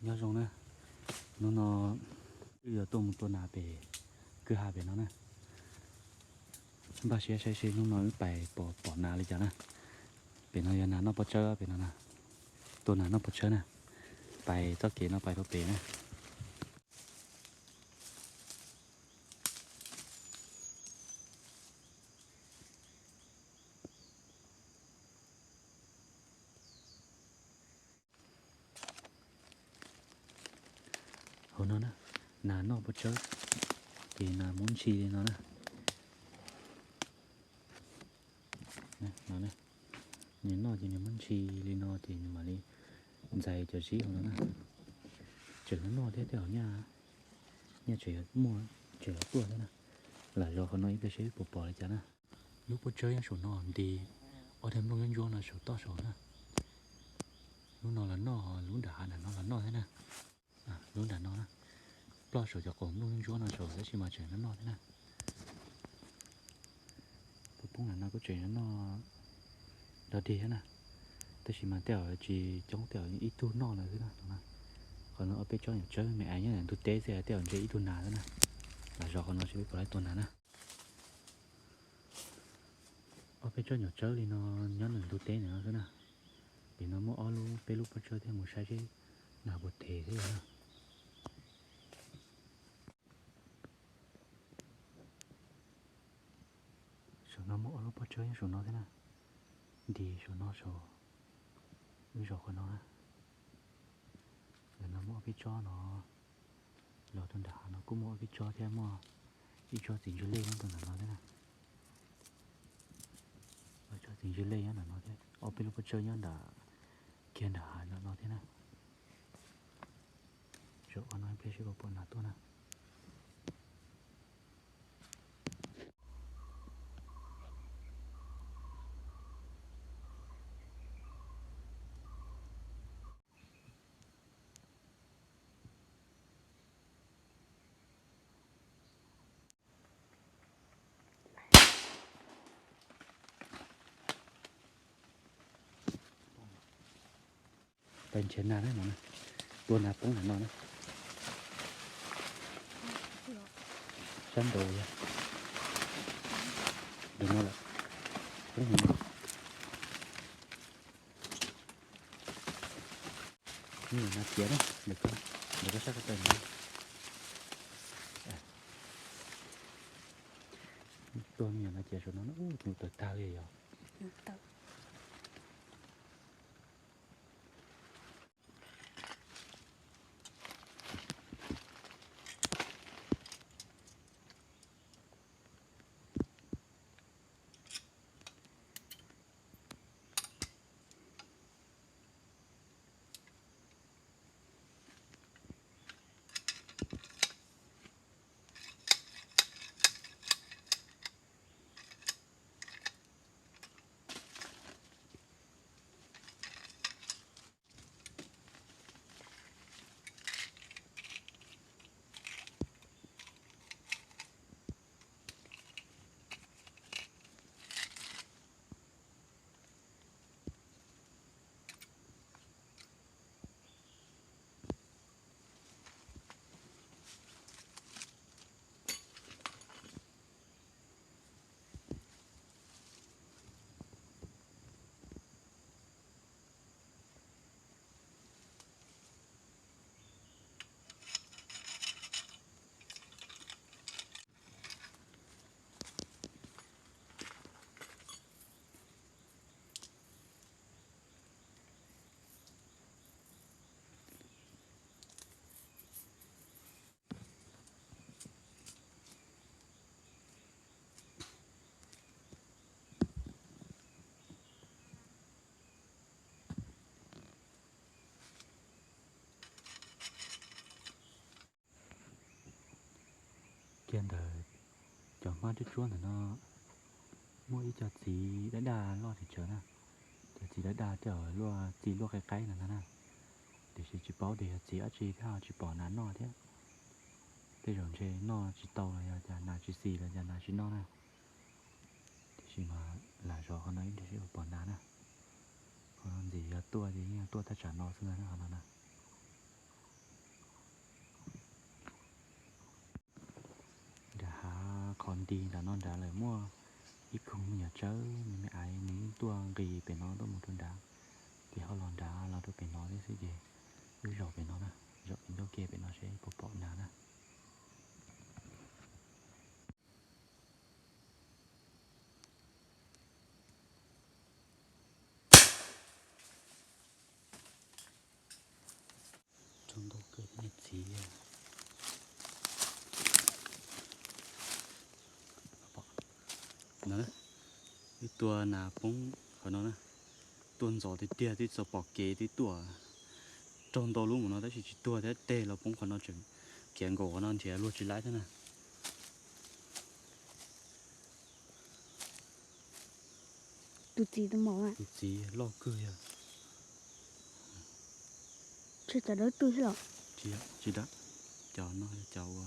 Nyob zoo na, hnub no wb yuav tuaj mus tua nas pem kwj ha pem no na. Npaj siab saib seb hnub no wb pais pom, pom nas li cas na. Pem no yog nas noj paj tsawb pem no na. Tua nas noj paj tsawb na. Pais txoj kev no pais rau pem na. Hauv no na, nas noj paj tsawb ces nas muab ntshis li no na. Nws noj ces nws muab ntshis li no ces nws mam li ntxais cov zib hauv no na. Tseem noj thiab tej zaum nyaj, nyaj tseem yuav muaj, tseem yuav tuaj thiab na. Lam zov qhov no ib pliag seb puas pom li cas na. Lub pob tsawb nyob saum no nti ob tug nplooj ntsuab ntsuab no saum toj saud na. Lub no los noj, lub nram hav nram no los noj thiab na. Lub nram no na, ploj saum cov qaum nplooj ntsuab ntsuab no saud tab sis mas tseem noj noj thiab na. Poob nram no kuj tseem noj dog dig thiab na. Tab sis mas tej zaum tsis coob, tej zaum ib tug noj lawm xwb na. Qhov no ob peb tsob nyuam tsawb me aiv nyob ntawm ntug teb xwb, tej zaum ntshe ib tug nas xwb na. Lam zov qhov no seb puas laib tua nas na. Ob peb tsob nyuam tsawb li no nyob ntawm ntug teb ntawm no xwb na. Pem no muaj ob lub, peb lub pob tsawb thiab, mus saib seb nas puas them thiab na. Saum no muaj ob lub pob tsawb nyob saum no thiab na. Nti saum no saud, wb zov qhov no na. Ntawm no muaj ob peb tsob no, los rau nram hav no kuj muaj ob peb tsob thiab, muaj ib tsob txiv ntswg lej nyob rau nram no thiab na. Ob tsob txiv ntswg lej nyob nram no thiab, ob peb lub pob tsawb nyob nram, kiag nram hav nram no thiab na. Zov qhov no ib pliag seb puas pom nas tuaj na. Pais nrhiav nas na no na. Tua nas poob ntawm no na. Sab nraud yog ntawm no lawm. Poob ntawm no. Me nyuam nas ciav na, ntawm koj sab ko taw no. Tua me nyuam nas ciav saum no na, ub, nws tawv tag li yog. Kiag ntawm cov hmab tsuab tsuab ntawm no muaj ib co txiv daj daj loj tsis tsawg na. Cov txiv daj daj tej zaum luaj txi luaj qaib qaib ntawd ntag na. Tiam sis tsis paub tias yog txiv dab tsi thiab, tsis pom nas noj thiab. Tej zaum ntshe noj tsis tau los yog cas, nas tsis xis los cas nas tsis noj na. Tiam sis mas lam zov qhov no ib pliag seb puas pom nas na. Qhov no ntxim yog tuaj ces yeej tuaj thaj tsam no xwb ntag na, qhov no na. Nti nram no nrad lawm muaj ib koog me nyuam tsawb me me aiv nws yeej tuaj nqis pem no tuaj mus rau nrad, ces ho los nrad los rau pem no thiab xwb ces wb zaum pem no na, zaum pem ncauj ke pem no seb puas pom nas na. Tsaug ntau kawg niag txiv. No, wb tua nas poob qhov no na, tuaj ntxov tiag tiag twb txog pom kev twb tuaj raug ntau lub mus no tab sis tsis tuag thiab, teg los poob qhov no tseem khiav nkaum qhov no nrhiav luag tsis laib thiab na. Tus txiv tus maum, tus txiv loj kawg yog. Tsis cov dawb twg los? Tsis dawb, cov no cov ua,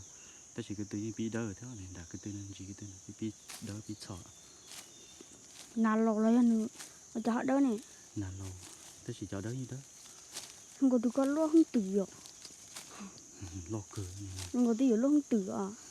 tab sis ko tw yeej pib dawb thiab, nram ko tw no ntsis ko tw no pib dawb pib txhom. Nas laus los yog nws cov ho dawb ne? Nas laus, tab sis cov dawb yeej dawb. Nkaus tus ko loj heev twm yom. Loj kawg. Nkaus twb yuav loj heev twm os.